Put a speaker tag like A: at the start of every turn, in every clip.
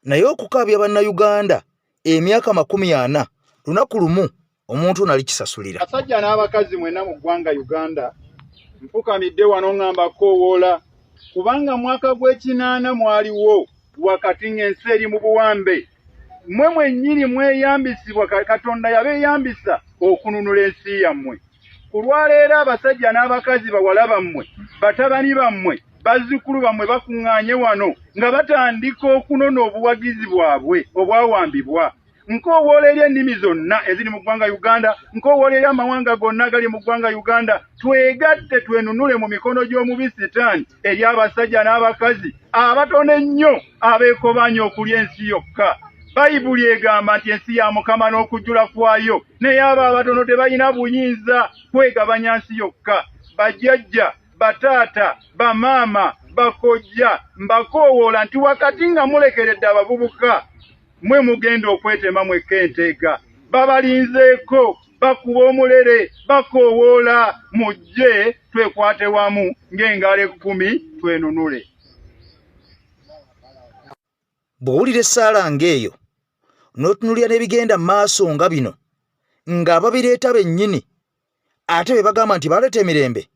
A: Naye okukaabya Bannayuganda emyaka 40, lunaku lumu omuntu ono alikisasulira.
B: Abasajja n'abakazi mwenna mu ggwanga Uganda, nfukamidde wano ŋŋamba koowoola, kubanga mwaka gw'ekinaana mwaliwo wakati ng'ensi eri mu buwambe. Mmwe mwennyini mweyambisibwa, Katonda yabeeyambisa okununula ensi yammwe. Ku lwaleero abasajja n'abakazi, bawala bammwe, batabani bammwe, bazzukulu bammwe bakuŋŋaanye wano nga batandika okunona obuwagizi bwabwe obwawambibwa. Nkoowoola eri ennimi zonna eziri mu ggwanga Uganda, nkoowoola eri amawanga gonna agali mu ggwanga Uganda, twegatte twenunule mu mikono gy'omubi Sitaani eri abasajja n'abakazi abatono ennyo abeekobaanya okulya ensi yokka. Bayibuli egamba nti ensi ya Mukama n'okujjula kwayo, naye abo abatono tebalina buyinza kwegabanya nsi yokka. Bajjajja, bataata, bamaama, bakojja, mbakoowoola nti wakati nga mulekeredde abavubuka, mwe mugenda okwetema mwekka enteega. Babalinzeeko, bakuba omulere, bakoowoola, mujje twekwate wamu ng'engalo 10 twenunule.
A: Bw'owulira essaala ng'eyo n'otunuulira n'ebigenda mu maaso nga bino, ng'ababireeta bennyini ate be bagamba nti baleeta emirembe,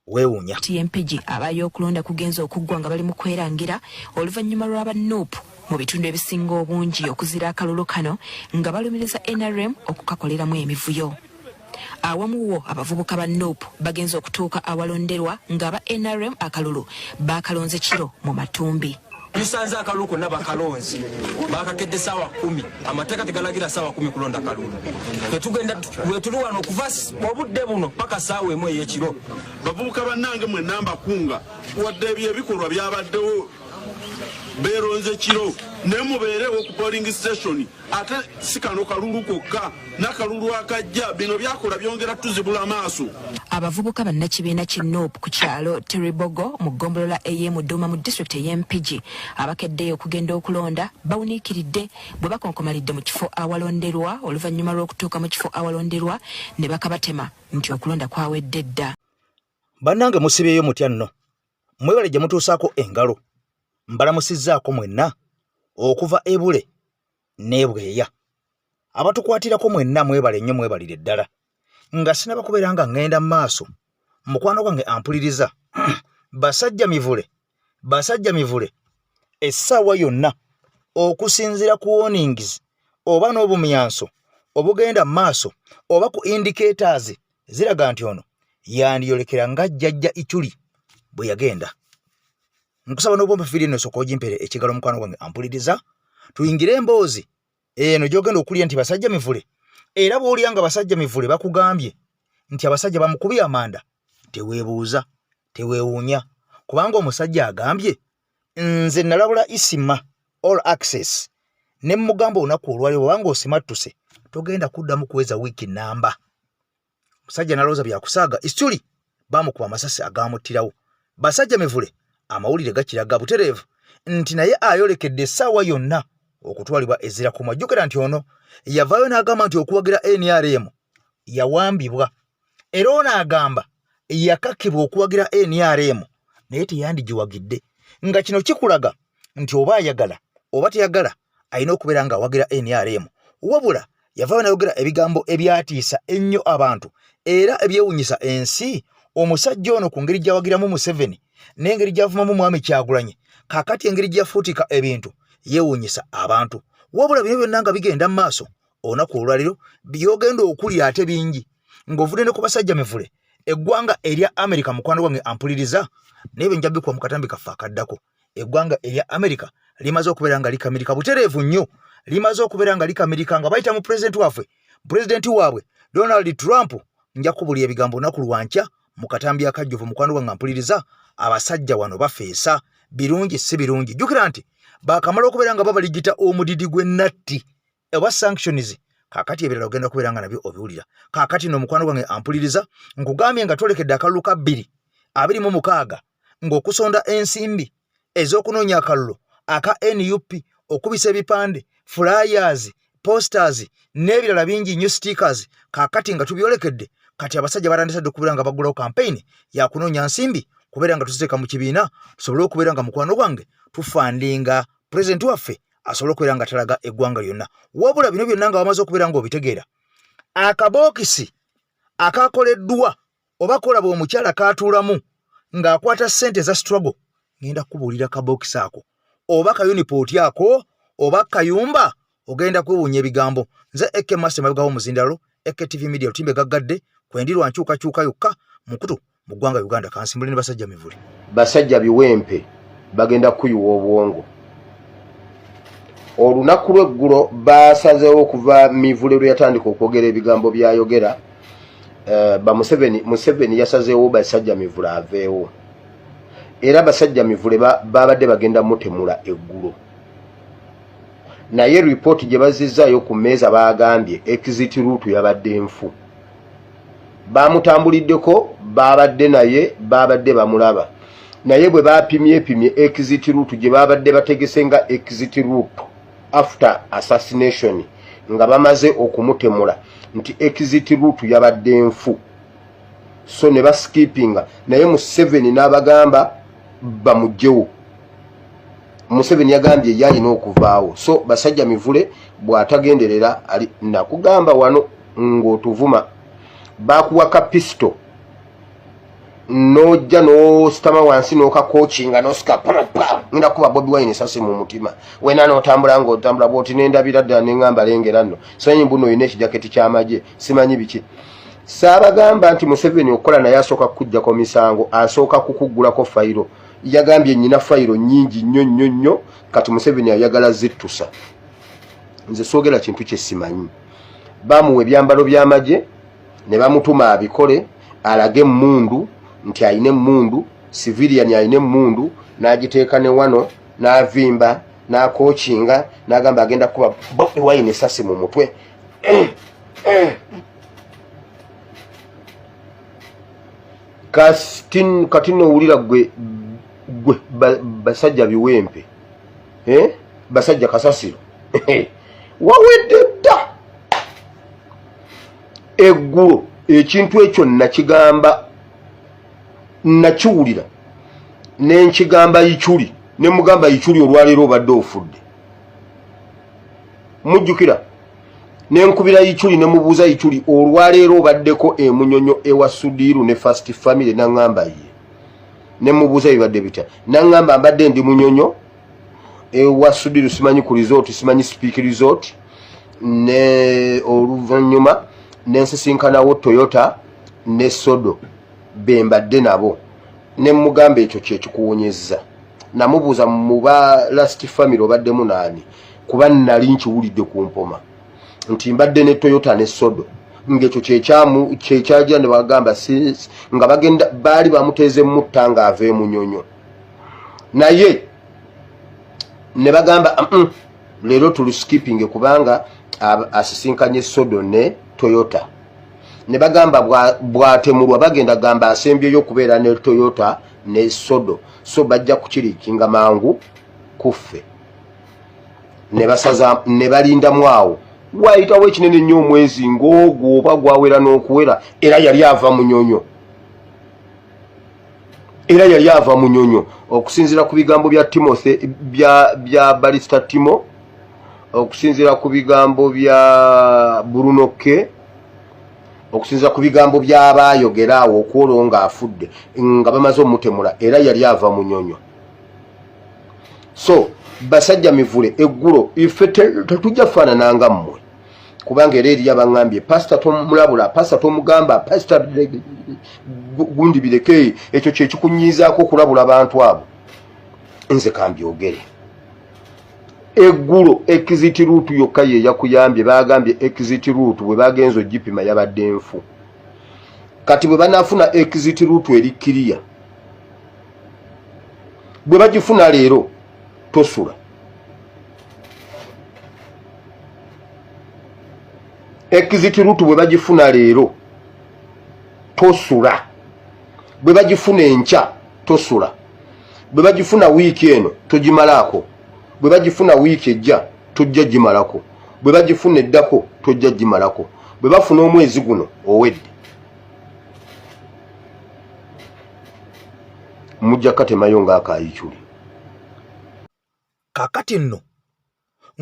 A: weewuunya.
C: Mpigi abayo okulonda kugenza okuggwa nga bali mu kwerangira oluvannyuma lw'aba NUP mu bitundu ebisinga obungi okuzira akalulu kano nga balumiriza NRM okukakoleramu emivuyo. Awamu wo abavubuka ba NUP bagenze okutuuka awalonderwa ng'aba NRM akalulu bakalonze kiro mu matumbi.
D: Tusanze akalulu konna bakalonzi bakakedde saawa 10. Amateeka tegalagira saawa 10 kulonda kalulu. Tetugenda wetuli wano okuva obudde buno paka saawa 1 ey'ekiro.
E: Bavubuka bannange mwenna mbakunga, wadde ebyo ebikolwa byabaddewo beeronze kiro, naye mubeerewo ku polling station. Ate si kano kalulu kokka, n'akalulu akajja bino byakola byongera tuzibula amaaso.
C: Abavubuka bannakibiina ki NUP ku kyalo Teribogo mu ggombolola ey'e Muduma mu disitulikiti ey'e Mpigi abakeddeyo okugenda okulonda bawuniikiridde bwe bakonkomalidde mu kifo awalonderwa oluvannyuma lw'okutuuka mu kifo awalonderwa ne bakabatema nti okulonda kwawedde dda.
A: Bannange musibyeyo mutya nno? Mwebale gye mutuusaako engalo. Mbalamusizzaako mwenna okuva ebule n'ebweya. Abatukwatirako mwenna mwebale nnyo, mwebalire ddala. Nga sinaba kubeera nga ŋŋenda mu maaso, mukwano gwange ampuliriza, basajja mivule, basajja mivule, essaawa yonna okusinziira ku warnings oba n'obumyanso obugenda mu maaso oba ku indicators ziraga nti ono yandiyolekera nga jjajja Ichuli bwe yagenda. Nkusaba n'obwompe vidiyo eno osooka ogimpere ekigalo, mukwano gwange ampuliriza, tuyingire emboozi eno gy'ogenda okulya nti basajja mivule. Era bw'olya nga basajja mivule bakugambye nti abasajja bamukubye amanda, teweebuuza, teweewuunya, kubanga omusajja agambye nze nalabula Isima All Access ne mmugamba olunaku olwaleero bw'obanga osimattuse togenda kuddamu kuweza wiiki namba. Musajja nalowooza byakusaaga, Isituli bamukuba amasasi agaamuttirawo. Basajja mivule amawulire gakiraga butereevu nti naye ayolekedde essaawa yonna okutwalibwa ezira kumwa. Jjukira nti ono yavaayo n'agamba nti okuwagira NRM yawambibwa, era ono agamba yakakibwa okuwagira NRM naye teyandigiwagidde, nga kino kikulaga nti oba ayagala oba teyagala alina okubeera ng'awagira NRM. Wabula yavaayo n'ayogera ebigambo ebyatiisa ennyo abantu era ebyewunyisa ensi. Omusajja ono ku ngeri gy'awagiramu Museveni n'engeri gy'avumamu Mwami Kyagulanyi, kaakati engeri gye yafuutika ebintu yeewunyisa abantu. Wabula bino byonna nga bigenda mu maaso, olunaku olwaliro by'ogenda okulya ate bingi ng'ovudde ne ku basajja mivule. Eggwanga erya Amerika, mukwano gwange ampuliriza, naye bwe nja bikuwa mu katambi kaffe akaddako, eggwanga erya Amerika limaze okubeera nga likamirika butereevu nnyo, limaze okubeera nga likamirika nga bayita mu pulezidenti waffe, pulezidenti waabwe Donald Trump. Nja kubulya ebigambo olunaku lwankya mu katambi akajjuvu. Mukwano gwange ampuliriza, abasajja wano bafeesa birungi si birungi. Jjukira nti bakamala okubeera nga babaligita omudidi gw'ennatti oba sanctions, kaakati ebirala ogenda kubeera nga nabyo obiwulira. Kaakati no mukwano gwange ampuliriza, nkugambye nga twolekedde akalulu ka 2026, ng'okusonda ensimbi ez'okunoonya akalulu aka NUP, okubisa ebipande, flyers, posters n'ebirala bingi nnyo, stickers, kaakati nga tubyolekedde. Kati abasajja batandise dde okubeera nga baggulawo campaign yakunoonya nsimbi kubeera nga tuziteeka mu kibiina tusobole okubeera nga, mukwano gwange, tufandinga pulezidenti waffe. asobole okubeera nga talaga eggwanga lyonna. Wabula bino byonna nga wamaze okubeera ng'obitegeera, akabookisi akakoleddwa oba kolaba omukyala kaatuulamu ng'akwata ssente eza struggle, ngenda kukubuulira kabookisi ako oba kayunipooti ako oba kayumba, ogenda kwewuunya ebigambo. Nze AK Master mabegawo omuzindalo, AK TV Media, lutimbe gaggadde kwendi lwa nkyukakyuka yokka mukutu mu ggwanga Uganda. Kansimbule ne basajja mivule.
F: Basajja biwempe bagenda kukuyiwa obwongo. Olunaku lw'eggulo baasazeewo okuva Mivule lwe yatandika okwogera ebigambo by'ayogera, ba Museveni, Museveni yasazeewo basajja Mivule aveewo, era basajja Mivule babadde bagenda mutemula eggulo, naye ripooti gye bazizzaayo ku mmeeza baagambye exit route yabadde nfu. Bamutambuliddeko, babadde naye, babadde bamulaba, naye bwe bapimyepimye exit route gye babadde bategese nga exit route after assassination, nga bamaze okumutemula, nti exit route yabadde nfu, so ne baskipinga. Naye Museveni n'abagamba bamugjewo. Museveni yagambye ye alina okuvaawo. So basajja Mivule bw'atagenderera ali nakugamba wano ng'otuvuma, bakuwa ka pisito n'ojja n'ositama wansi n'okakookinga n'osika pa, ngenda kuba Bobi Wine esasi mu mutima. Wena n'otambula ng'otambula bw'oti, nendabira ddala neŋŋamba lengera nno, simanyi mbuno olina ekijaketi ky'amagye, simanyi biki. Saabagamba nti Museveni okukola naye asooka kukuggyako misango, asooka kukuggulako fayiro. Yagambye nnyina fayiro nnyingi nnyo nnyo nnyo, kati Museveni ayagala zittusa. Nze soogera kintu kye simanyi. Bamuwa ebyambalo by'amagye ne bamutuma abikole alage emmundu nti alina emmundu, civilian alina emmundu, n'agiteeka ne wano n'avimba n'akookinga n'agamba agenda kuba Bobi Wine esasi mu mutwe. Kati nowulira gwe gwe basajja biwempe, eh? Basajja kasasiro wawedde dda eggulo. Ekintu ekyo nakigamba, nakiwulira nenkigamba Ichuli, nemugamba Ichuli olwaleero obadde ofudde. Mujjukira nenkubira Ichuli nemubuuza, Ichuli olwaleero obaddeko emunyonyo ewa Sudiiru ne First Family? Naŋŋamba ye. Nemubuuza bibadde bitya, naŋŋamba mbadde ndi Munyonyo ewa Sudiiru, simanyi ku resort, simanyi Speak Resort, ne oluvannyuma nensisinkanawo Toyota ne Sodo bembadde nabo. Nemugamba ekyo kyekikuwonyezza. Namubuuza muba last family obaddemu naani, kuba nali nkiwulidde ku mpoma nti mbadde ne Toyota ne Sodo, ng'ekyo kyekyamu kyekyagira ne bagamba nga bagenda baali bamuteeze mutta ng'ava emunyonyo, naye ne bagamba leero tuli skipping kubanga asisinkanye Sodo ne Toyota. Ne bagamba bw'atemulwa bagenda gamba asembyeyo okubeera ne Toyota ne Sodo, so bajja kukirikinga mangu kuffe. Ne basaza ne balindamu awo, wayitawo ekinene nnyo omwezi ng'ogwo oba gwawera n'okuwera, era yali ava Munyonyo, era yali ava Munyonyo, okusinziira ku bigambo bya Timothy bya Barista Timo, okusinziira ku bigambo bya Bruno K, okusinziira ku bigambo by'abaayogera awo okwolwo ng'afudde, nga bamaze omutemula, era yali ava Munyonyo. So basajja mivule eggulo ife tetujja faanana nga mmwe, kubanga era eriyo abaŋŋambye pasita tomulabula, pasita tomugamba, pasita gundi bireke. Ekyo kyekikunyiizaako okulabula abantu abo. Nze kambyogere eggulo, exit route yokka ye yakuyambye. Bagambye exit route bwe bagenza ogipima yabadde nfu. Kati bwe banaafuna exit route eri kiriya, bwe bagifuna leero tosula. Exit route bwe bagifuna leero tosula, bwe bagifuna enkya tosula, bwe bagifuna wiiki eno togimalaako, bwe bagifuna wiiki ejja tojja gimalako, bwe bagifuna eddako tojja gimalako, bwe bafuna omwezi guno owedde. Mujja katemayo ng'akayikyuli.
A: Kakati nno.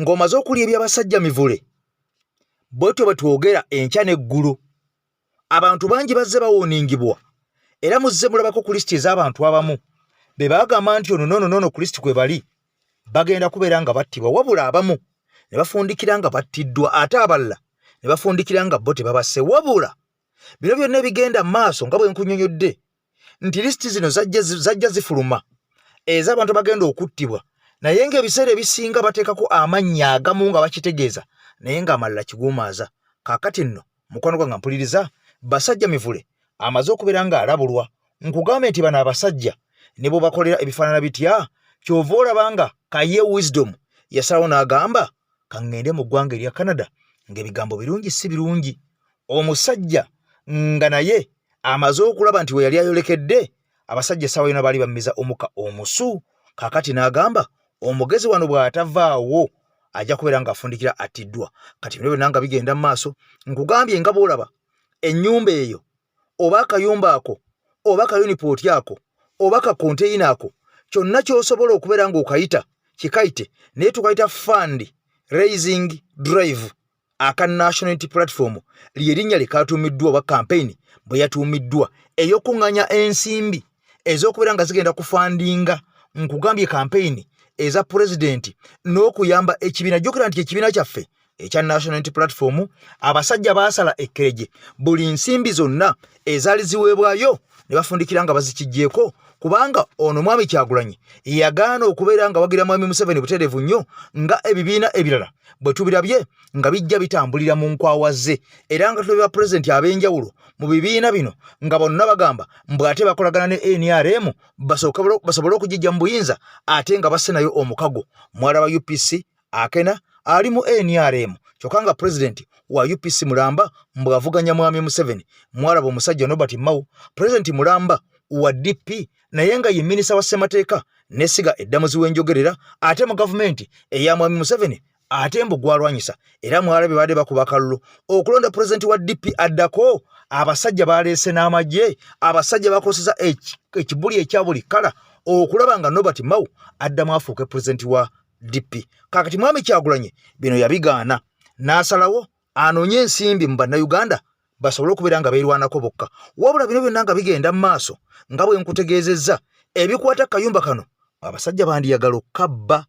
A: Ng'omaze okulya eby'abasajja mivule, bwetyo bwe twogera enkya n'eggulo. Abantu bangi bazze bawuuningibwa era muzze mulabako ku lisiti ez'abantu abamu be baagamba nti ono noono noono ku lisiti kwe bali bagenda kubeera nga battibwa, wabula abamu ne bafundikira nga battiddwa ate abalala ne bafundikira nga bo tebabasse. Wabula bino byonna ebigenda mu maaso nga bwe nkunyonyodde nti lisiti zino zajja zifuluma ez'abantu abagenda okuttibwa, naye ng'ebiseera ebisinga bateekako amannya agamu nga bakitegeeza naye ng'amalala kiguumaaza. Kaakati nno mukwano gwange mpuliriza, Basajja Mivule amaze okubeera ng'alabulwa. Nkugambe nti bano abasajja ne bwebakolera ebifaanana bitya, kyova olaba nga Kaye Wisdom yasalawo n'agamba kaŋŋende mu ggwanga erya Canada ng'ebigambo birungi si birungi. Omusajja nga naye amaze okulaba nti we yali ayolekedde abasajja essaawa yona baali bammiza omukka omusu, kaakati n'agamba omugezi wano bw'atavaawo ajja kubeera ng'afundikira attiddwa. Kati bino byonna nga bigenda mu maaso, nkugambye nga bw'olaba ennyumba eyo oba akayumba ako oba kayunipooti ako oba kakonteyina ako, kyonna ky'osobola okubeera ng'okayita kikayite, naye tukayita fund raising drive aka National Unity Platform lye linnya lye kaatuumiddwa oba kampeyini bwe yatuumiddwa ey'okuŋŋanya ensimbi ez'okubeera nga zigenda kufandinga nkugambye kampeyini eza pulezidenti n'okuyamba ekibiina. Jjukira nti ekibiina kyaffe ekya National Unity Platform abasajja baasala ekkereje buli nsimbi zonna ezaali ziweebwayo ne bafundikira nga bazikiggyeko, kubanga ono mwami Kyagulanyi yagaana okubeera nga wagira mwami Museveni butereevu nnyo nga ebibiina ebirala bwe tubirabye nga bijja bitambulira mu nkwawa ze, era nga tulabye bapulezidenti ab'enjawulo mu bibiina bino nga bonna bagamba mbu ate bakolagana ne NRM basobole okugijja mu buyinza ate nga basse nayo omukago. Mwalaba UPC Akena ali mu NRM kyokka nga pulezidenti wa UPC mulamba mbu avuganya mwami Museveni. Mwalaba omusajja Norbert Mao, pulezidenti mulamba wa DP naye nga ye minisita wa ssemateeka n'essiga eddamuzi w'enjogerera ate mu gavumenti eya mwami Museveni ate mbu gwalwanyisa. Era mwalabye baadde bakuba akalulu okulonda pulezidenti wa DP addako, abasajja baleese n'amagye, abasajja bakozesa ekibuli ekya buli kkala okulaba nga Norbert Mao addamu afuuke pulezidenti wa DP. Kakati mwami Kyagulanyi bino yabigaana n'asalawo anoonye ensimbi mu Bannayuganda basobole okubeera nga beerwanako bokka. Wabula bino byonna nga bigenda mu maaso nga bwe nkutegeezezza ebikwata kayumba kano, abasajja bandiyagala okukabba,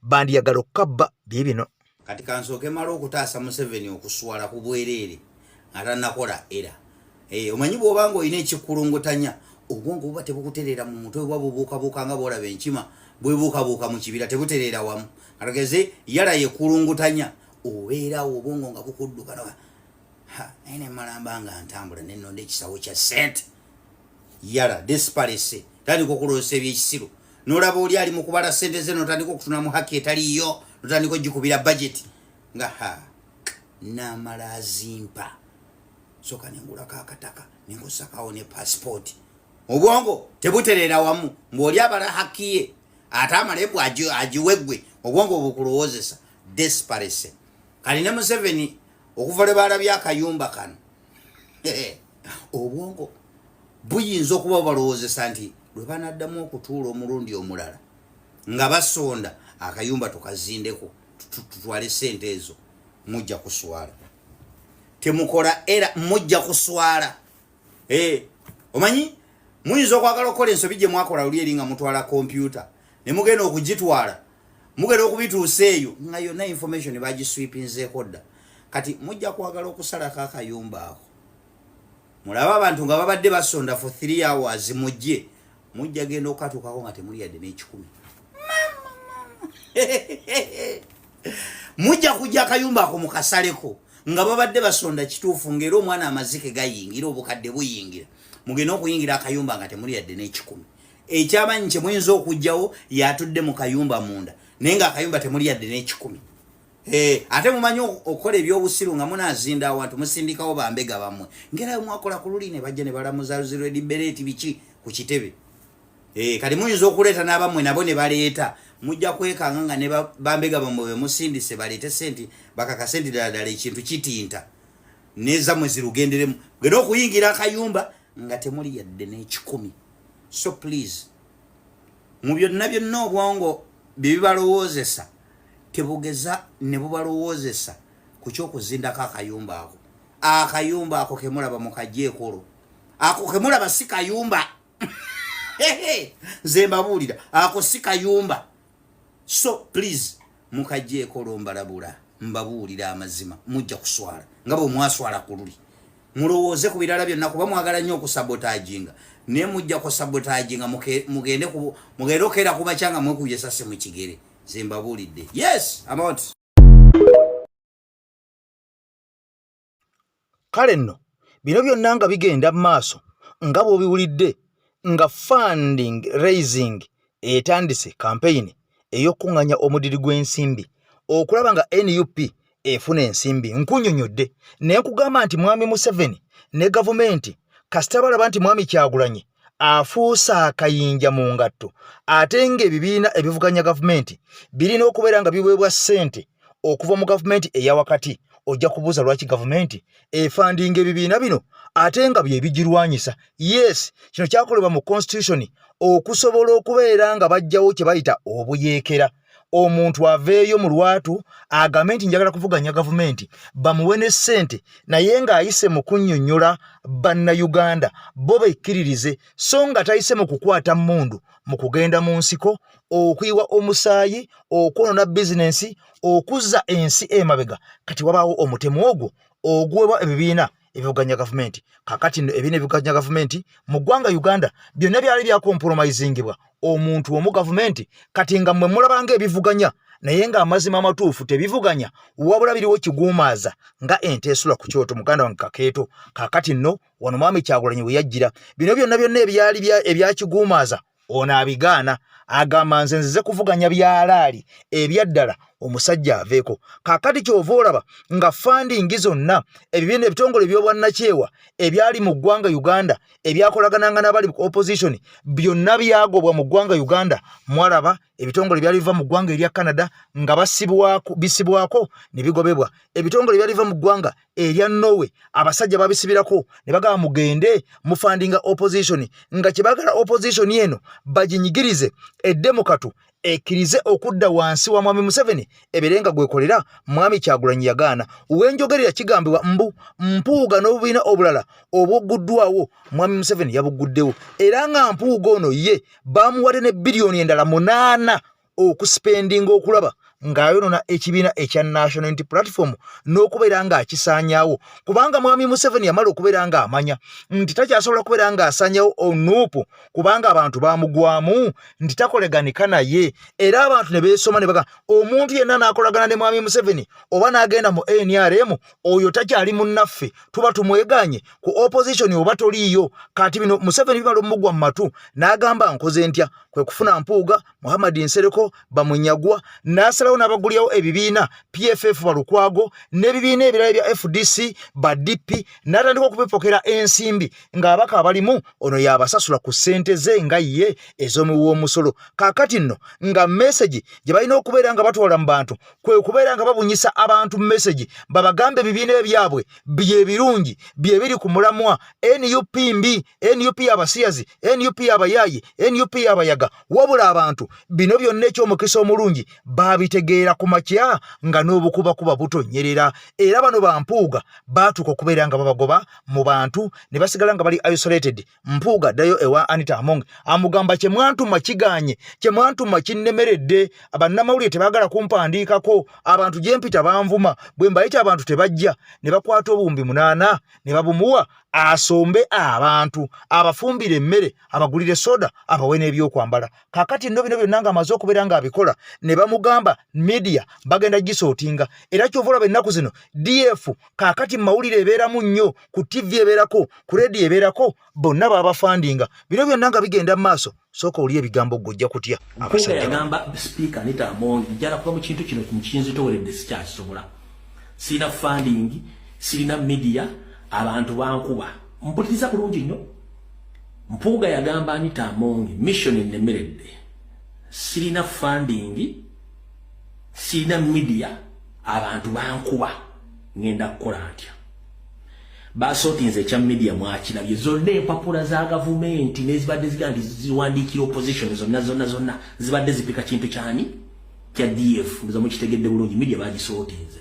A: bandiyagala okukabba bye bino.
G: Kati kansooke mala okutaasa Museveni okuswala ku bwereere nga tannakola era. Eh, omanyi bw'oba ng'olina ekikulungutanya obwongo buba tebukutereera mu mutwe, buba bubuukabuuka nga bw'olaba enkima bwebuukabuuka mu kibira, tebutereera wamu. Katugeze yala yekulungutanya, obeerawo obwongo nga bukudduka naye ne malamba nga ntambula ne nnonda ekisawo kya ssente yala desperate tandika okulowooza ebyekisiru nolaba oli ali mu kubala ssente ze notandika okutuna mu haki etaliyo notandika ogikubira budget nga ha namala azimpa soka nengulako akataka nengosakawo ne passport obwongo tebutereera wamu ng'oli abala haki ye ate amale bwe agiwe gwe obwongo bukulowoozesa desperate. Kali ne Museveni okuva lwe balabye akayumba kano obwongo buyinza okuba bubalowoozesa nti lwe banaddamu okutuula omulundi omulala nga basonda akayumba tukazindeko tutwale sente ezo, mujja kuswala. Temukola era mujja kuswala. Eh, omanyi muyinza okwagala okukola ensobi gye mwakola luli eri nga mutwala kompyuta ne mugenda okugitwala, mugenda okubituusa eyo nga yonna information bagiswipinzeeko dda. Kati mujja kwagala okusalako akayumba ako, mulabe abantu nga babadde basonda for 3 hours, mujje mujja genda okukatuukako nga temuli yadde n'ekikumi. Mujja kujja akayumba ako mukasaleko nga babadde basonda kituufu, ng'era omwana amazike gayingira, obukadde buyingira, mugenda okuyingira akayumba nga temuli yadde n'ekikumi. Ekyamanyi kye muyinza okugjawo yatudde mu kayumba munda, naye nga akayumba temuli yadde n'ekikumi. Eh, ate mumanyi okukola ebyobusiru nga munazinda awantu musindikawo bambega bammwe ngera mwakola ku luli ne bajja ne balamuza luzirwedi bereeti biki ku kitebe. Eh, kati muyinza okuleeta n'abammwe nabo ne baleeta, mujja kwekanga nga ne bambega bammwe be musindise baleete sente bakakase nti ddala ddala ekintu kitinta nezammwe zirugenderemu genda okuyingira akayumba nga temuli yadde n'ekikumi. So please, mu byonna byonna obwongo bye bibalowoozesa Tebugeza ne bubalowoozesa ku ky'okuzindako akayumba ako. Akayumba ako kemulaba mukajjeekolo ako kemulaba si kayumba. Nze mbabuulira, ako si kayumba. So please, mukajjeekolo, mbalabula, mbabuulira amazima, mujja kuswala nga bwe mwaswala ku luli. Mulowooze ku birala byonna, kuba mwagala nnyo okusabotaginga, naye mujja kusabotaginga mugende okeera kumakya nga mwekubye esasi mu kigere. Nze mbabuulidde. Yes, I'm out.
A: Kale nno bino byonna nga bigenda mu maaso, nga bw'obiwulidde nga funding raising etandise, kampeyini ey'okukuŋŋanya omudiri gw'ensimbi okulaba nga NUP efuna ensimbi. Nkunyonyodde naye nkugamba nti Mwami Museveni ne gavumenti kasita balaba nti Mwami Kyagulanyi afuuse akayinja mu ngatto, ate ng'ebibiina ebivuganya gavumenti birina okubeera nga biweebwa ssente okuva mu gavumenti eya wakati, ojja kubuuza lwaki gavumenti efandinga ebibiina bino ate nga bye bigirwanyisa. Yes, kino kyakolebwa mu constitution okusobola okubeera nga bajjawo kye bayita obuyeekera. Omuntu aveeyo mu lwatu agambe nti njagala kuvuganya gavumenti, bamuwe ne ssente, naye ng'ayise mu kunnyonnyola Bannayuganda bo bekkiririze, so nga tayise mu kukwata mmundu, mu kugenda mu nsiko, okuyiwa omusaayi, okwonoona bizinensi, okuzza ensi emabega. Kati wabaawo omutemu ogwo oguweebwa ebibiina ebivuganya gavumenti. Kakati nno ebibiina ebivuganya gavumenti mu ggwanga Uganda byonna byali byakompromizingibwa omuntu omu, gavumenti. Kati nga mmwe mulabanga ebivuganya, naye ng'amazima amatuufu tebivuganya, wabula biriwo kiguumaaza nga ente esula ku kyoto. Muganda wange Kakeeto, kakati nno wano Mwami Kyagulanyi we yajjira, bino byonna byonna ebyali ebyakiguumaaza ono abigaana, agamba nze nzize kuvuganya byalaali ebyaddala, omusajja aveeko. Kakati kyova olaba nga funding zonna ebibiina, ebitongole ebyobwannakyewa ebyali mu ggwanga Uganda ebyakolagananga n'abali ku opposition byonna byagobwa mu ggwanga Uganda. Mwalaba ebitongole byali biva mu ggwanga erya Canada nga basibwako, bisibwako ne bigobebwa. Ebitongole byali biva mu ggwanga erya Norway, abasajja babisibirako ne bagamba mugende mufandinga opposition, nga kyebagala opposition eno baginyigirize edde mu katu, ekkirize okudda wansi wa Mwami Museveni ebeere nga gwekolera. Mwami Kyagulanyi yagaana. Wenjogerera kigambibwa mbu Mpuuga n'obubiina obulala obwogguddwawo Mwami Museveni yabugguddewo, era nga Mpuuga ono ye bamuwadde ne biliyoni endala 8 okusipendinga okulaba ng'ayonona ekibiina ekya National Unity Platform n'okubeera ng'akisaanyaawo, kubanga Mwami Museveni yamala okubeera ng'amanya nti takyasobola kubeera ng'asaanyawo NUP, kubanga abantu bamugwamu nti takoleganika naye, era abantu ne beesoma ne baga omuntu yenna n'akolagana ne Mwami Museveni oba n'agenda mu NRM, oyo takyali munnaffe, tuba tumweganye ku opposition oba toliiyo. Kati bino Museveni bimala omugwa mu matu n'agamba nkoze ntya? Kwe kufuna Mpuuga, Muhammad Nsereko, Bamunyagwa, n'asalawo n'abagulyawo ebibiina PFF, Balukwago, n'ebibiina ebirala ebya FDC, ba DP, n'atandika okubipokera ensimbi ng'abaka abalimu ono y'abasasula ku ssente ze nga ye ez'omuwi w'omusolo. Kaakati nno nga mesegi gye balina okubeera nga batwala mu bantu kwe kubeera nga babunyisa abantu mesegi, babagambe ebibiina ebyabwe bye birungi, bye biri ku mulamwa, NUP mbi, NUP y'abasiyazi, NUP y'abayaayi, NUP y'abayaga. Wabula abantu bino byonna eky'omukisa omulungi baabitegeera ku makya nga n'obukubakuba butonyerera, era bano bampuuga baatuuka okubeera nga babagoba mu bantu ne basigala nga bali isolated. Mpuuga addayo ewa Anita Among, amugamba kye mwantuma kiganye, kye mwantuma kinnemeredde, bannamawulire tebaagala kumpandiikako, abantu gye mpita banvuma, bwe mbayita abantu tebajja. Ne bakwata 8000 ne babumuwa asombe abantu, abafumbire emmere, abagulire soda, abawe n'ebyokwambala. Kakati nno bino byonna ng'amaze okubeera ng'abikola, ne bamugamba media bagenda gisootinga, era kyova olaba ennaku zino DF kaakati mu mawulire ebeeramu nnyo, ku TV ebeerako, ku rediyo ebeerako, bonna babafandinga. Bino byonna nga bigenda mu maaso, sooka oli ebigambo gwe ojja kutya.
H: Abasajja yagamba Sipiika Anita Among, njala kuva mu kintu kino nkinzitoweredde, sikyakisobola, sirina funding, sirina media, abantu bankuba. Mpuliriza bulungi nnyo. Mpuuga yagamba Anita Among, mission ennemeredde, sirina funding, sirina media, abantu bankuba, ngenda kukola ntya? Basootinze ekya media, mwakirabye zonna empapula za gavumenti nezibadde ziga nti ziwandiikira opposition, zonna zonna zonna zibadde zipika kintu kyani. kya DF ndoza mukitegedde bulungi media bagisootinze.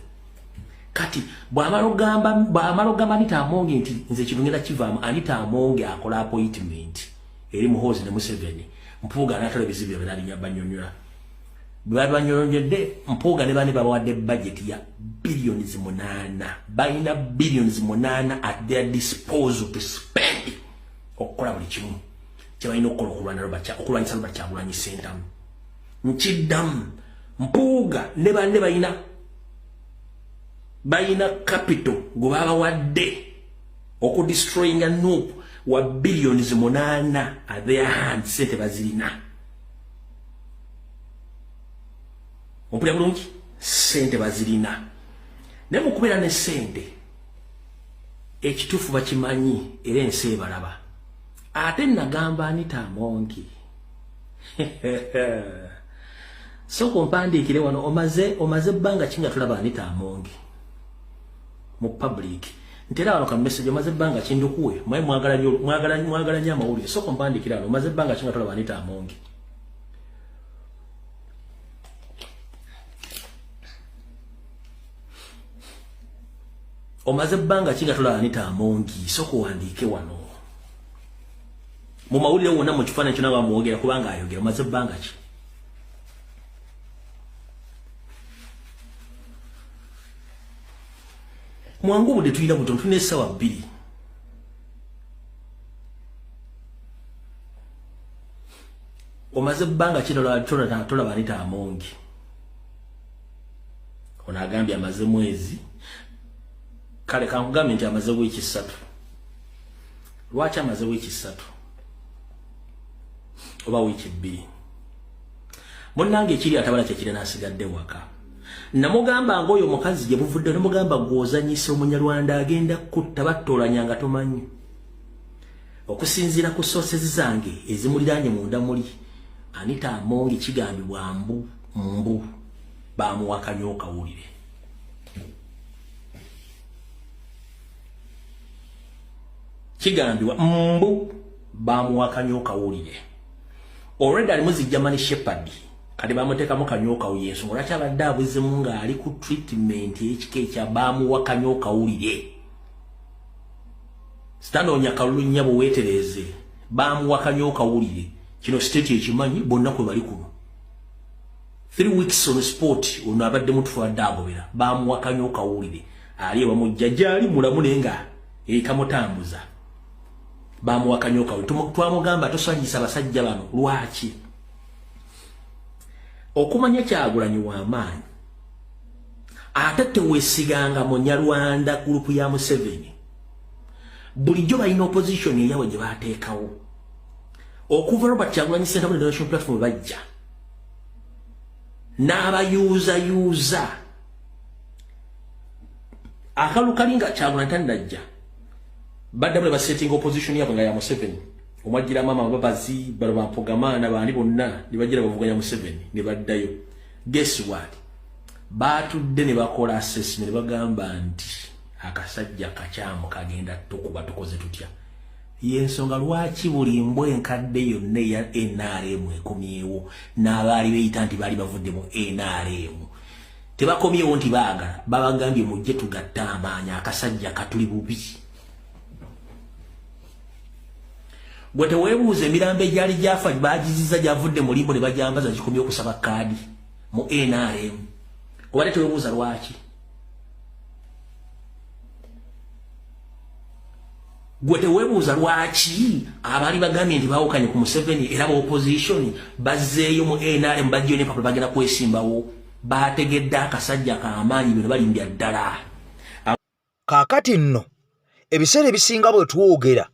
H: Kati bw'amala ogamba Anita Among nti nze kino ngenda kivaamu, Anita Among akola appointment eri Muhoozi ne Museveni. Mpuuga n'atala ebizibu byabwe n'alinnya bannyonnyola. Bwe babanyonyodde Mpuuga ne banne babawadde budget ya billions 8. Balina billions 8 at their disposal to spend okukola buli kimu kye balina okukola okulwanyisa Robert Kyagulanyi Ssentamu. Nkiddamu, Mpuuga ne banne balina capital gwe babawadde okudestroyinga NUP wa billions 8 at their hands, sente bazirina. Ompulira bulungi? Sente bazirina. Naye mu kubeera ne sente ekituufu bakimanyi era ensi ebalaba. Ate nagamba Anita Among, sooka ompandiikire wano, omaze ebbanga ki nga tulaba Anita Among mu public? Ntera wano ka message, omaze ebbanga ki ndukuwe? Mwe mwagala nnyo amawulire. Sooka ompandiikire wano, omaze ebbanga ki nga tulaba Anita Among? Omaze ebbanga ki nga tulaba Anita Among? Sooka owandiike wano mu mawulire wonna mu kifaananyi kyonna bamwogera kubanga ayogera. Omaze ebbanga ki? Mwangu obudde tulina butono, tulina essaawa 2. Omaze ebbanga ki tolaba Anita Among? Ono agambye amaze mwezi. Kale kankugambye nti amaze wiiki 3. Lwaki amaze wiiki 3 oba wiiki 2? Munnange ekiri atabala kyekiri n'asigadde waka. Namugamba ng'oyo omukazi gye buvudde, namugamba gw'ozannyisa Omunyarwanda agenda kutta battoolanya nga tomanyi. Okusinziira ku sources zange ezimuliraanye munda muli, Anita Among kigambibwa mbu bamuwakanya okawulire. Kigambibwa mbu bamuwakanya okawulire. Already ali muzi German Shepherd. Kati bamuteekamu kanyooka yensonga lwaki abadde abuzemu ng'ali ku treatment ekika ekya bamuwakanya okawulire. Sitanoonya kalulu nnyabo weetereeze, bamuwakanya okawulire. Kino state ekimanyi bonna kwe bali kuno. 3 weeks on sport ono abadde mutufu adde agobera, bamuwakanya okawulire. Ali ewa mujjajja ali mulamu naye nga ekamutambuza. Bamuwakanya okawulire. Twamugamba tosanyisa abasajja bano lwaki? Okumanya Kyagulanyi w'amaanyi ate teweesiganga Munyarwanda group ya Museveni. Bulijjo balina opposition eyabwe gye bateekawo. Okuva Robert Kyagulanyi Ssentamu ne National Platform bajja n'abayuuzayuuza akalu kalinga Kyagulanyi tannajja, baddamu ne basettinga opposition yabwe nga ya Museveni. Omwajjira maama Mbabazi, bano bampogamaana baani bonna ne bagira bavuganya Museveni ne baddayo. Guess what? Baatudde ne bakola assessment ne bagamba nti akasajja kakyamu kagenda tukuba, tukoze tutya? Yensonga lwaki buli mbwa enkadde yonna eya NRM ekomyewo n'abaali beeyita nti baali bavudde mu NRM. Tebakomyewo nti baagala, babagambye mujje tugatte amaanyi, akasajja katuli bubi. Gwe teweebuuza emirambo egyali gyafa bagiziza gyavudde mu limbo ne bagyambaza gikomye okusaba kaadi mu NRM. Obadde teweebuuza lwaki? Gwe teweebuuza lwaki abaali bagambye nti baawukanye ku Museveni era ba opposition bazzeeyo mu NRM bajjayo n'empapula bagenda kwesimbawo? Baategedde akasajja k'amaanyi, bino balimbya ddala.
A: Kaakati nno ebiseera ebisinga bwe twogera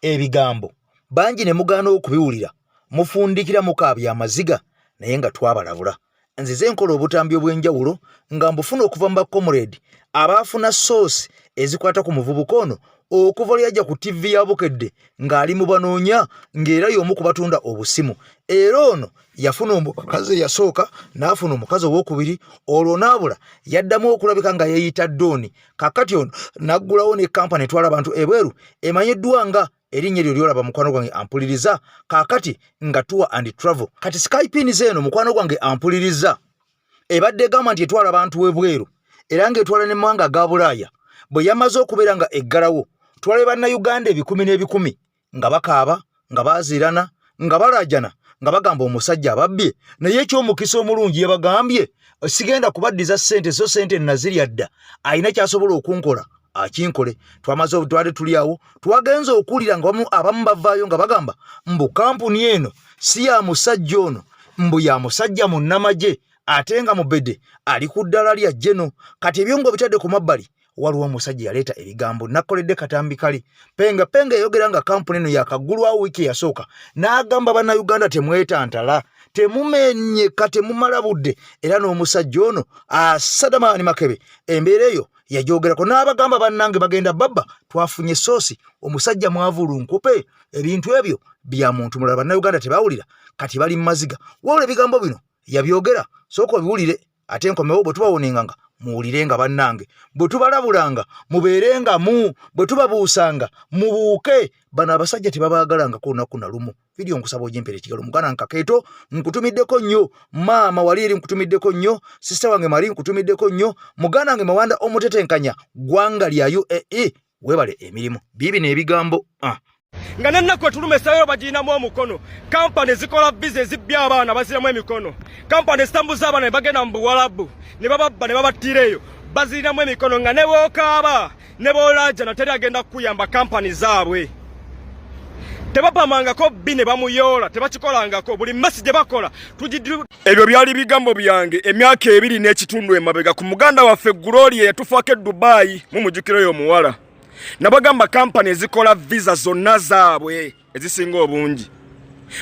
A: ebigambo bangi ne mugaana okubiwulira, mufundikira mukaabya amaziga, naye nga twabalabula. Nzize nkola obutambi obw'enjawulo nga mbufuna okuva mu bacomrade abaafuna source ezikwata ku muvubuka ono okuva lwe yajja ku TV ya Bukedde ng'ali mu banoonya, ng'era y'omu ku batunda obusimu. Era ono yafuna omukazi eyasooka n'afuna omukazi owokubiri, olwo n'abula yaddamu okulabika nga yeeyita Dooni. Kaakati ono n'aggulawo ne kampani etwala abantu ebweru emanyiddwa nga erinnya eryo lyolaba mukwano gwange ampuliriza kaakati nga Tour and Travel. Kati Skypins eno mukwano gwange ampuliriza. ebadde egamba nti etwala abantu webweru era ng'etwala ne mawanga aga Bulaaya bwe yamaze okubeera nga eggalawo, twalabe Bannayuganda ebikumi n'ebikumi nga bakaaba, nga baziirana, nga balaajana, nga bagamba omusajja ababbye. Naye eky'omukisa omulungi yabagambye sigenda kubaddiza ssente zo, ssente nazirya dda, alina kyasobola okunkola akinkole. Twamaze twali tuli awo, twagenze okuwulira nga abamu bavaayo nga bagamba mbu kampuni eno si ya musajja ono, mbu ya musajja munnamagye ate nga mubede ali ku ddala lya jeno. Kati ebyo ng'obitadde ku mabbali, waliwo omusajja yaleeta ebigambo nakoledde katambi kali penga penga eyogera nga kampuni eno yakaggulwawo wiiki eyasooka, n'agamba Bannayuganda temwetantala, temumenyeka, temumala budde. Era n'omusajja ono Asadamaani Makebe embeera eyo yagyogerako n'abagamba bannange bagenda babba, twafunye soosi, omusajja mwavu lunkupe, ebintu ebyo bya muntu mulala. Bannayuganda tebawulira, kati bali mu maziga. Wabula ebigambo bino yabyogera, sooka obiwulire ate nkomewo. Bwe tubawonenganga muwulire nga bannange, bwe tubalabulanga mubeerengamu, bwe tubabuusanga mubuuke. Bano abasajja tebabaagalangako olunaku na lumu. Vidiyo nkusaba ogimpera ekigalo. Muganda nkakeeto nkutumiddeko nnyo, maama wali eri nkutumiddeko nnyo, sisita wange Mari nkutumiddeko nnyo, muganda wange Mawanda omutetenkanya ggwanga lya UAE, webale emirimu. Biibino ebigambo.
I: Nga nennaku etuluma esayo bagirinamu omukono. Kampani ezikola viza ezibbya abaana baziramu emikono. Kampani ezitambuza abaana ne bagenda mu Buwalabu ne bababba ne babattira eyo bazirinamu emikono. Nga ne bookaaba ne boolaajana teri agenda kukuyamba. Kampani zaabwe tebapamangako bbi ne bamuyoola, tebakikolangako. Buli mesi gye bakola. Ebyo byali bigambo byange emyaka 2.5 emabega ku muganda waffe Gloria yatufaako e Dubai. Mumujjukira oyo omuwala. Nabagamba kampani ezikola visa zonna zaabwe ezisinga obungi,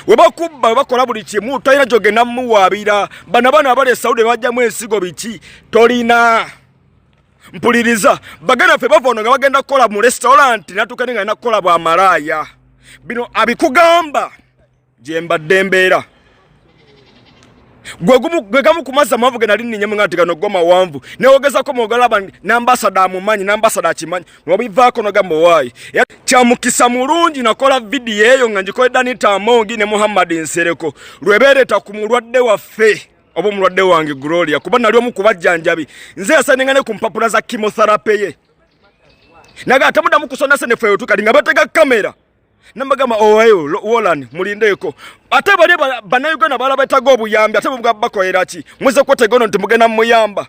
I: we bakubba we bakola buli kimu, tolina gyogenda mumuwaabira. Bano abaana abali e Saudi bajjamu ensigo biki, tolina mpuliriza. Baganda ffe bava ono nga bagenda kukola mu restaurant, natuuka nga alina kukola bwa malaaya. Bino abikugamba gye mbadde mbeera gwe gamu ku mazzi amawanvu ge nali nninyemu nga nti gano go mawanvu, newogezako mwogalaba n'ambasada amumanyi, n'ambasada akimanyi, nobivaako nogamba owaayi. Kyamukisa mulungi nakola vidiyo eyo nga ngikoledda Anita Amongi ne Muhammad Nsereko lwe beereeta ku mulwadde waffe oba omulwadde wange Gloria, kuba nali omu kubajjanjabi, nze yasaninga ne ku mpapula za chemotherapy ye. Naga atamuddamu kusonda sente feyo tukali nga batega kamera, nambagamba owayo wolan mulindeeko. Ate bali Bannayuganda bala betaga obuyambi, ate bubwa bakolera ki? Muze kwetega ono nti mugenda muyamba,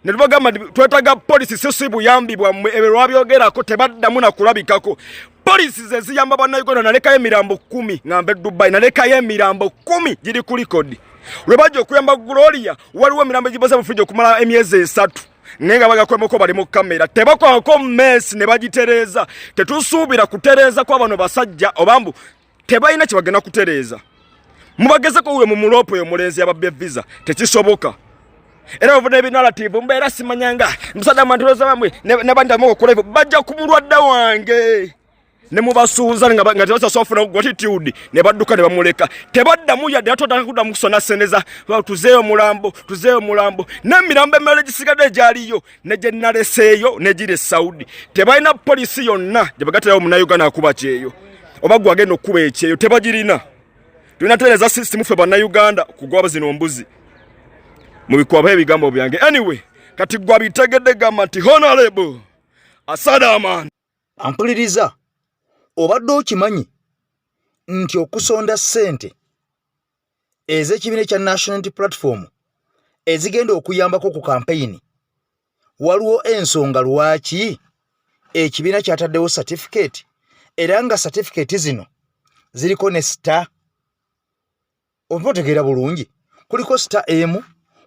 I: ne tubagamba nti twetaaga polisi, si si buyambi bwammwe. Ebyo lwabyogerako tebaddamu nakulabikako. Polisi ze ziyamba Bannayuganda. Nalekayo emirambo 10 nga nva e Dubai, nalekayo emirambo 10 giri ku likodi. Lwe bajja okuyamba Gloria, waliwo emirambo egibaza mu fridge okumala emyezi 3, naye nga bagakwemako bali mu kamera, tebakwako mess ne bagitereeza. Tetusuubira kutereeza kwa bano basajja, oba mbu tebalina kye bagenda kutereeza. Mubagezeko we mu muloopo oyo omulenzi yababbye visa, tekisoboka. Era bavuna ebinarrative mbeera simanyanga musajja mantuloza bamwe ne bandamu okukola ebyo, bajja ku mulwadde wange ne mubasuuza nga tebasobola kufuna gratitude, ne badduka ne bamuleka, tebaddamu yadde atotaka kuddamu kusona ssente za tuzeeyo omulambo, tuzeeyo omulambo. N'emirambo emirala egisigadde egyaliyo ne gye naleseeyo negiri e Saudi, tebalina polisi yonna gye bagaterawo Munnayuganda akuba kyeyo oba gwe agenda okukuba ekyeyo, tebagirina. Tulina tereeza system ffe Bannayuganda kugwaba zino mbuzi mubikwaba ebigambo byange. Anyway, kati gwe abitegedde, gamba nti Honorable Asadaman.
A: Ampuliriza, obadde okimanyi nti okusonda ssente ez'ekibiina ekya National Unity Platform ezigenda okuyambako ku kampeyini, waliwo ensonga lwaki ekibiina kyataddewo satifikeeti, era nga satifikeeti zino ziriko ne star? Oba otegeera bulungi, kuliko star emu,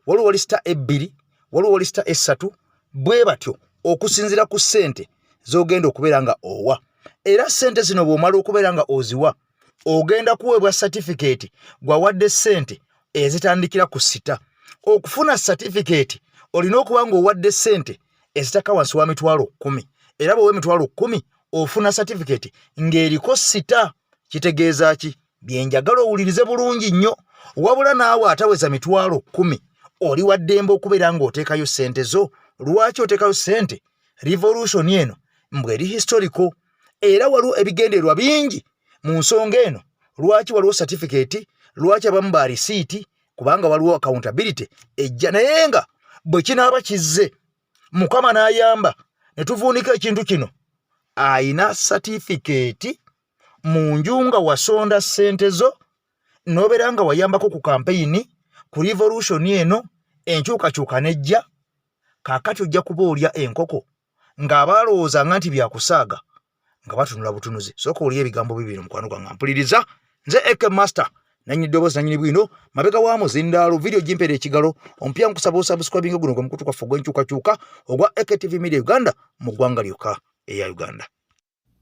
A: waliwo wali star ebbiri, waliwo wali star essatu, bwe batyo okusinziira ku ssente z'ogenda okubeera nga owa. Era ssente zino bw'omala okubeera nga oziwa, ogenda kuweebwa satifikeeti gwawadde ssente ezitandikira ku star. Okufuna satifikeeti olina okuba ng'owadde ssente ezitaka wansi wa 100,000, era bw'owa 100,000 ofuna satifikeeti ng'eriko star. Kitegeeza ki? Byenjagala owulirize bulungi nnyo. Wabula naawe ataweza 100,000 oli wa ddembe okubeera ng'oteekayo ssente zo. Lwaki oteekayo ssente? Revolution eno mbwe eri historical, era waliwo ebigendererwa bingi mu nsonga eno. Lwaki waliwo satifikeeti? Lwaki abamu ba risiiti? Kubanga waliwo accountability ejja. Naye nga bwe kinaaba kizze, Mukama n'ayamba ne tuvuunika ekintu kino, ayina satifikeeti mu nju nga wasonda ssente zo n'obeera nga wayambako ku kampeyini ku revolution eno, enkyukakyuka nejja. Kaakati ojja kuba olya enkoko ng'abaalowooza nga nti byakusaaga nga batunula butunuzi. Sooka olya ebigambo bibino, mukwano gwange, mpuliriza. Nze Ek Master, nanyini ddoboozi, nanyini bwino mabega wa muzindaalo. Vidiyo gimpeera ekigalo omupya, nkusaba osubscribinga. Guno gwe mukutu gwaffe ogw'enkyukakyuka ogwa AKTV Media Uganda mu ggwanga lyokka eya Uganda.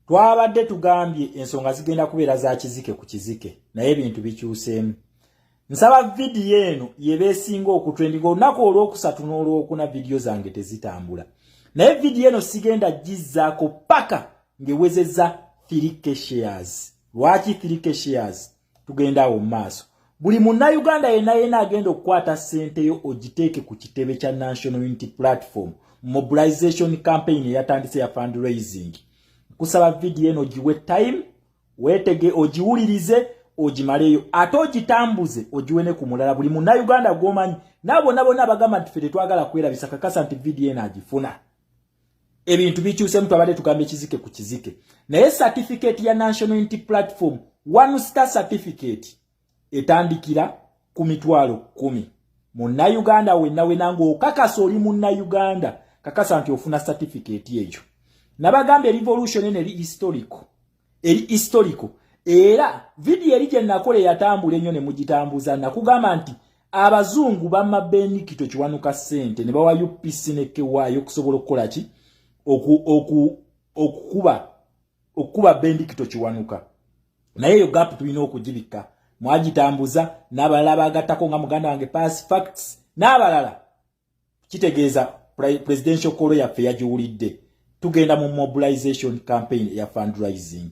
J: Twabadde tugambye ensonga zigenda kubeera za kizike ku kizike, naye ebintu bikyuseemu. Nsaba vidiyo eno yeba esinga okutrendinga olunaku olwokusatu n'olwokuna. Vidiyo zange tezitambula, naye vidiyo eno sigenda gizzaako paka ng'ewezezza 3K shares. Lwaki 3K shares? Tugenda awo mu maaso. Buli Munnayuganda yenna yenna agenda okukwata ssente yo ogiteeke ku kitebe kya National Unity Platform mobilization campaign eyatandise ya fundraising, nkusaba vidiyo eno ogiwe time, weetege, ogiwulirize, ogimaleyo, ate ogitambuze, ogiwe ne ku mulala. Buli Munnayuganda gw'omanyi, naabo bonna bonna abagamba nti ffe tetwagala kwerabisa, kakasa nti vidiyo eno agifuna. Ebintu bikyusemu. Twabadde tugamba ekizike ku kizike, naye certificate ya National Unity Platform, one star certificate, etandikira ku 100,000. Munnayuganda wenna wena ng'okakasa oli Munnayuganda, kakasa nti ofuna certificate eyo. Nabagambye, revolution eno eri historical, eri historical. Era vidiyo eri gye nakola eyatambula ennyo ne mugitambuza, nakugamba nti abazungu bamma Benikito Kiwanuka ssente ne bawa UPC ne kewaayo okusobola okukola ki? Okukuba Bendikito Kiwanuka. Naye eyo gap tulina okugibikka. Mwagitambuza n'abalala bagattako nga muganda wange Pass Facts n'abalala. Kitegeeza presidential call yaffe yagiwulidde. Tugenda mu mobilization campaign eya fundraising,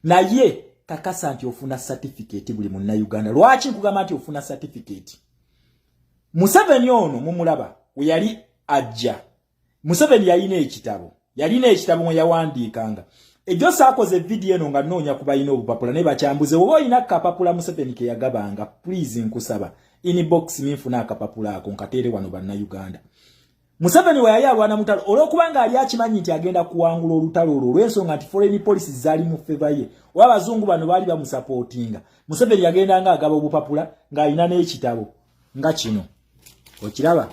J: naye kakasa nti ofuna certificate, buli Munnayuganda. Lwaki nkugamba nti ofuna certificate? Museveni ono mumulaba we yali ajja. Museveni yalina ekitabo, yalina ekitabo mwe yawandiikanga. Ejo saakoze vidiyo eno nga nnoonya ku balina obupapula, naye bakyambuze. Oba olina kapapula Museveni ke yagabanga, please nkusaba inbox me nfuna akapapula ako nkateere wano Bannayuganda. Museveni we yali alwana mutalo, olw'okuba nga ali akimanyi nti agenda kuwangula olutalo olwo, olw'ensonga nti foreign policy zaali mu favor ye, oba abazungu bano baali bamusapootinga, Museveni yagenda nga agaba obupapula ng'alina n'ekitabo nga kino. Okiraba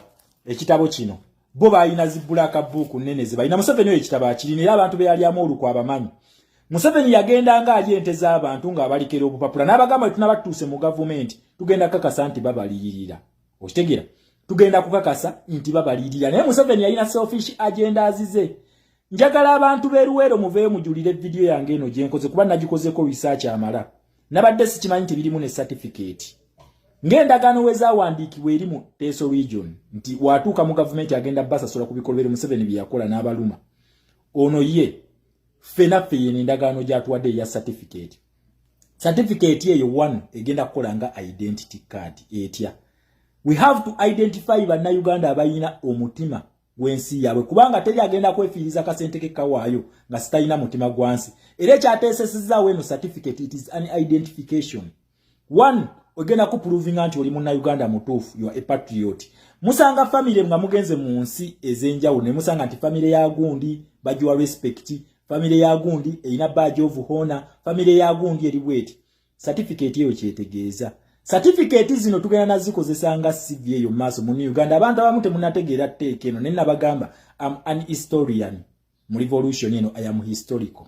J: ekitabo kino? Bo balina zi black book nnene ze balina. Museveni oyo ekitabo akirina, era abantu be yalyamu olukwe abamanyi. Museveni yagenda nga ali ente z'abantu ng'abalikera obupapula n'abagamba, tunaba tutuuse mu gavumenti, tugenda kakasa nti babaliyirira. Okitegeera? Tugenda kukakasa nti babaliyirira. Naye Museveni yalina selfish agenda azize. Njagala abantu b'eruweero muveeyo mujulire vidiyo yange eno gyenkoze, kuba nagikozeko research amala. Nabadde sikimanyi nti birimu ne certificate ng'endagaano we zaawandiikibwa eri mu Teso Region, nti watuuka mu gavumenti agenda basasula ku bikolobero Museveni bye yakola n'abaluma. Ono ye ffe naffe yeno endagaano gy'atuwadde eya certificate. Certificate eyo one egenda kukola nga identity card. Etya? We have to identify Bannayuganda abalina omutima gw'ensi yaabwe, kubanga teri agenda kwefiiriza kasente ke kawaayo nga sitalina mutima gwa nsi. Era ekyateesesezaawo eno certificate, it is an identification. One, ogenda kuprovinga nti oli Munnayuganda mutuufu, you are a patriot. Musanga famire nga mugenze mu nsi ez'enjawulo ne musanga nti famire ya gundi bagiwa respect, famire ya gundi erina badge of honor, famire ya gundi eri bweti. Certificate eyo kyetegeeza. Certificate zino tugenda nazikozesa nga CV eyo maaso mu Uganda. Abantu abamu temunategeera tteeka eno, naye nabagamba, am an historian mu revolution eno, I am historical.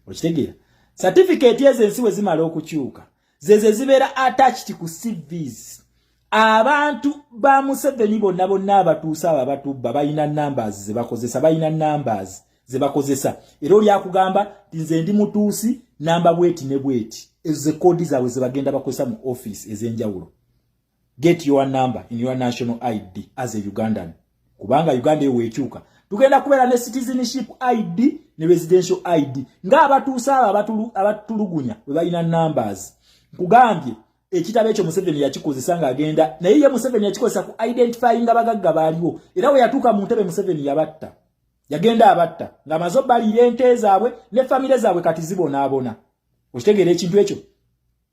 J: Okitegeera? Certificate ezo ensi we zimala okukyuka, zeze zibeera attached ku CVs. Abantu ba Museveni bonna bonna abatuuse abo abatubba balina numbers ze bakozesa, balina numbers ze bakozesa. Era oli akugamba nti nze ndi mutuusi namba bweti ne bweti, ezo ze koodi zaabwe ze bagenda bakozesa mu office ez'enjawulo. Get your number in your national ID as a Ugandan, kubanga Uganda eyo weekyuka tugenda kubeera ne citizenship ID ne residential ID ng'abatuuse abo abatulugunya bwe balina numbers. Nkugambye, ekitabo ekyo Museveni yakikozesa ng'agenda, naye ye Museveni yakikozesa ku identifyinga bagagga baaliwo. Era we yatuuka mu ntebe, Museveni yabatta, yagenda abatta ng'amaze obbaliira ente zaabwe ne famire zaabwe, kati zibonaabona. Okitegeera ekintu ekyo?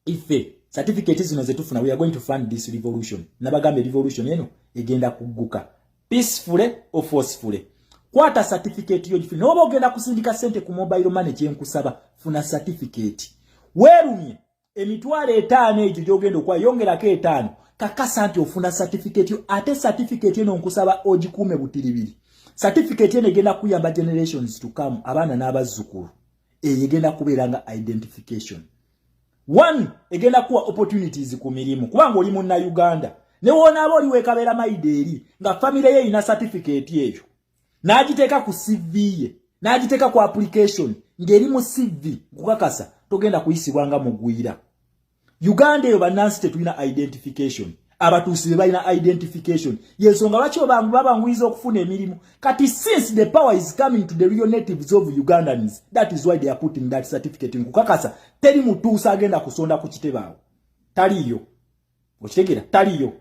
J: Ife Certificate zino zetufuna, we are going to fund this revolution. Nabagambe, revolution eno egenda kugguka peacefully or forcefully. Kwata certificate yo gifune. Noba ogenda kusindika sente ku mobile money, kyenkusaba, funa certificate. Weerumye 50,000 egyo gyogenda okwayongerako 5, kakasa nti ofuna certificate yo. Ate certificate eno nkusaba ogikuume butiribiri. Certificate eno egenda kuyamba generations to come, abaana n'abazzukulu. Eyo egenda kubeera nga identification one, egenda kuwa opportunities ku mirimu, kubanga oli munnauganda. Ne woonaaba oli weekabeera maida eri nga famire ye erina certificate eyo, n'agiteeka ku CV ye, n'agiteeka ku application ng'eri mu CV, nkukakasa togenda kuyisibwa nga mugwira. Uganda eyo bannansi tetulina identification. Abatuusi be balina identification, yensonga lwaki babanguyiza okufuna emirimu. Kati since the power is coming to the real natives of Ugandans, that is why they are putting that certificate. Nkukakasa teri mutuusi agenda kusonda ku kitebe awo, taliyo. Okitegeera? Taliyo.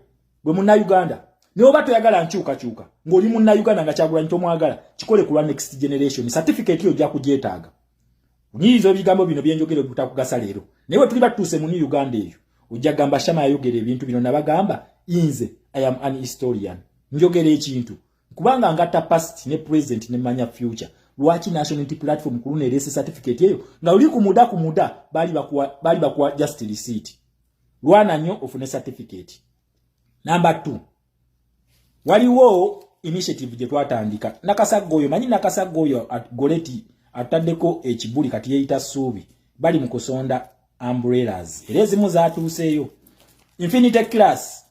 J: Gwe munnauganda, naye oba toyagala nkyukakyuka, ng'oli munnauganda nga Kyagulanyi tomwagala, kikole ku lwa next generation. Certificate yo ojja kugyetaaga. Onyiriza ebigambo bino byenjogera obutakugasa leero, naye bwe tuli batuuse mu new Uganda eyo, ojja gamba Shama yayogera ebintu bino. Nabagamba, nze I am an historian. Njogera ekintu kubanga ngatta past ne present ne manya future. Lwaki National Unity Platform ku luno ereese certificate eyo, nga luli ku muda bali bakuwa just receipt? Lwana nnyo ofune certificate. Number 2, waliwo initiative gye twatandika. Nakasagga oyo, manyi Nakasagga oyo Goleti ataddeko ekibuli, kati yeeyita Ssuubi. Bali mu kusonda umbrellas, era ezimu zaatuuseeyo. Infinity Class,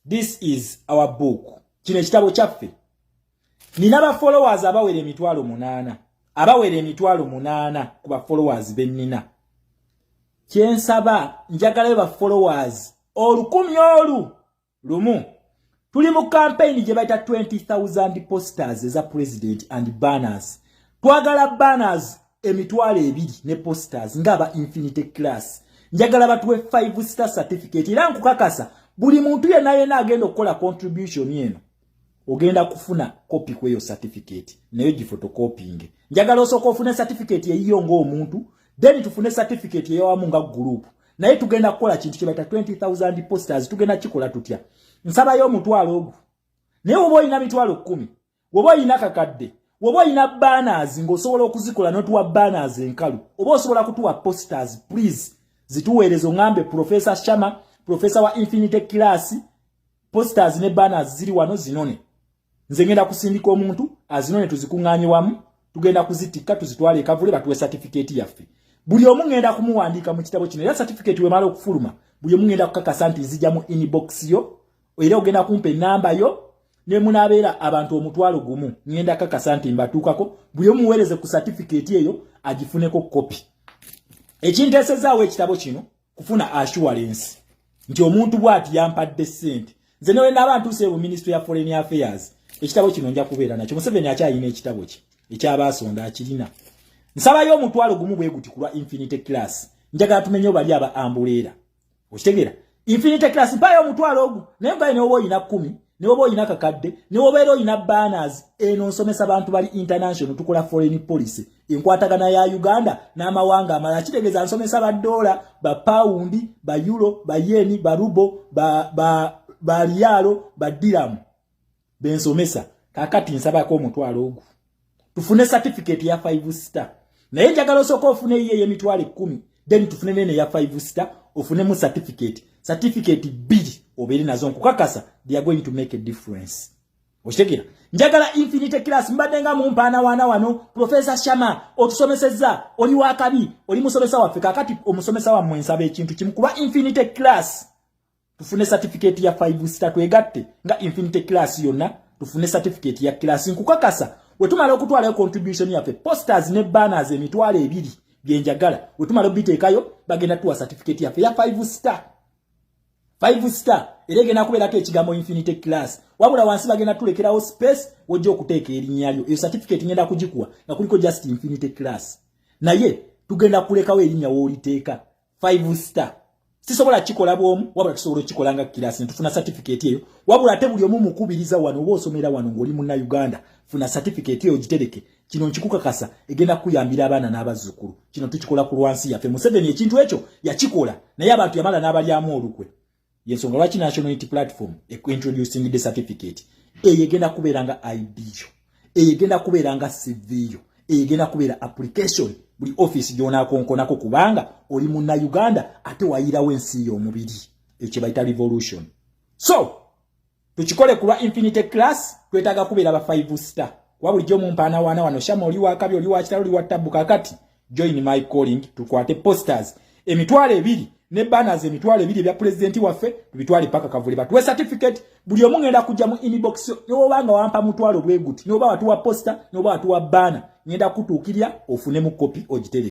J: this is our book. Kino ekitabo kyaffe. Nina ba followers abawera 800,000, abawera 800,000 ku ba followers bennina. Kyensaba, njagalayo ba followers 1001. Tuli mu campaign gye bayita 20,000 posters eza president and banners. Twagala banners 20,000 ne posters. Ng'aba Infinity Class, njagala batuwe 5 star certificate. Era nkukakasa buli muntu yenna yenna agenda okukola contribution eno ogenda kufuna kopi kweyo certificate, naye gifotocopying. Njagala osooka ofune certificate eyiyo ng'omuntu, then tufune certificate eyawamu nga group. Naye tugenda kukola kintu kye bayita 20,000 posters. Tugenda kikola tutya? Nsabayo omutwalo ogwo, naye woba olina 10,000, woba olina kakadde, woba olina banners ng'osobola okuzikola n'otuwa banners enkalu, oba osobola kutuwa posters, please zituweereza, oŋŋambe, "Professor Shama, professor wa Infinity Class, posters ne banners ziri wano, zinone." Nze ngenda kusindika omuntu azinone, tuzikuŋŋaanye wamu. Tugenda kuzitikka tuzitwale ekavule batuwe certificate yaffe. Buli omu ŋŋenda kumuwandiika mu kitabo kino, era certificate wemala okufuluma, buli omu ŋŋenda kukakasa nti nzija mu inbox yo, era ogenda kumpa enamba yo. Ne munaabeera abantu 10,000, ŋŋenda kakasa nti mbatuukako. Buli omu muweereze ku certificate eyo agifuneko kopi. Ekinteesezaawo ekitabo kino kufuna assurance nti omuntu bw'ati yampadde ssente. Nze newe naaba ntuuse mu Ministry ya Foreign Affairs, ekitabo kino nja kubeera nakyo. Museveni akyalina ekitabo kye ekyabaasonda, akirina. Nsabayo 10,000 bwe guti ku lwa Infinity Class. Njagala tumenye bali aba umbrella. Okitegeera? Infinity Class, mpayo omutwalo ogwo, naye ngaye newoba oyina 10, newoba oyina kakadde, newobeera oyina banners. Eno nsomesa bantu bali international. Tukola foreign policy, enkwatagana ya Uganda n'amawanga amalala. Kitegeeza nsomesa ba dollar, ba pawundi, ba euro, ba yeni, ba ruble, ba riyalo, ba dirham bensomesa. Kakati nsabako omutwalo ogwo tufune certificate ya 5 star, naye njagala osooka ofune eyiye ey'emitwalo 10, then tufune nene ya 5 star, ofunemu certificate bbiri obeere nazo. Nkukakasa they are going to make a difference. Okitegeera? Njagala Infinity Class. Mbadde nga mumpaanawaana wano, "Professor Shama otusomesezza, oli wakabi, oli musomesa waffe." Kakati omusomesa wammwe nsaba ekintu kimu kuba Infinity Class tufune certificate ya 5 star, twegatte nga Infinity Class yonna tufune certificate ya class. Nkukakasa wetumala okutwalayo contribution yaffe, posters ne banners 20,000 byenjagala, wetumala obiteekayo, bagenda tuwa certificate yaffe ya 5 star. 5 star era egenda kubeerako ekigambo Infinity Class, wabula wansi bagenda tulekerawo space wojja okuteeka erinnya lyo. Eyo certificate ngenda kugikuwa nga kuliko just Infinity Class, naye tugenda kulekawo erinnya wooliteeka. 5 star Sisobola kikola bwomu, wabula tusobola okikola nga kirasi netufuna certificate eyo. Wabula ate buli omu mukubiriza wano, oba osomera wano ng'oli Munnauganda, funa certificate eyo gitereke. Kino nkikukakasa, egenda kuyambira abaana n'abazzukulu. Kino tukikola ku lwansi yaffe. Museveni ekintu ekyo yakikola, naye abantu yamala n'abalyamu olukwe. Yensonga lwaki National Unity Platform introducing the certificate eyo. Egenda kubeera nga ID yo, eyo egenda kubeera nga CV yo, eyo egenda kubeera application buli office gy'onaakonkonako, kubanga oli Munnauganda ate wayirawo ensi y'omubiri. Ekyo kye bayita revolution. So tukikole ku lwa Infinity Class. Twetaaga kubeera ba 5 star, kuba bulijjo mumpaanawaana wano, "Shama oli wakabi, oli wakitalo, oli wa tabbu." Kakati join my calling, tukwate posters 20,000 ne banners 20,000 ebya pulezidenti waffe, tubitwale paka Kavule batuwe certificate. Buli omu ngenda kujja mu inbox, nobanga wampa 5,000 bwe guti, noba watuwa poster, noba watuwa banner, ngenda kutuukirya ofunemu kopi ogitereke.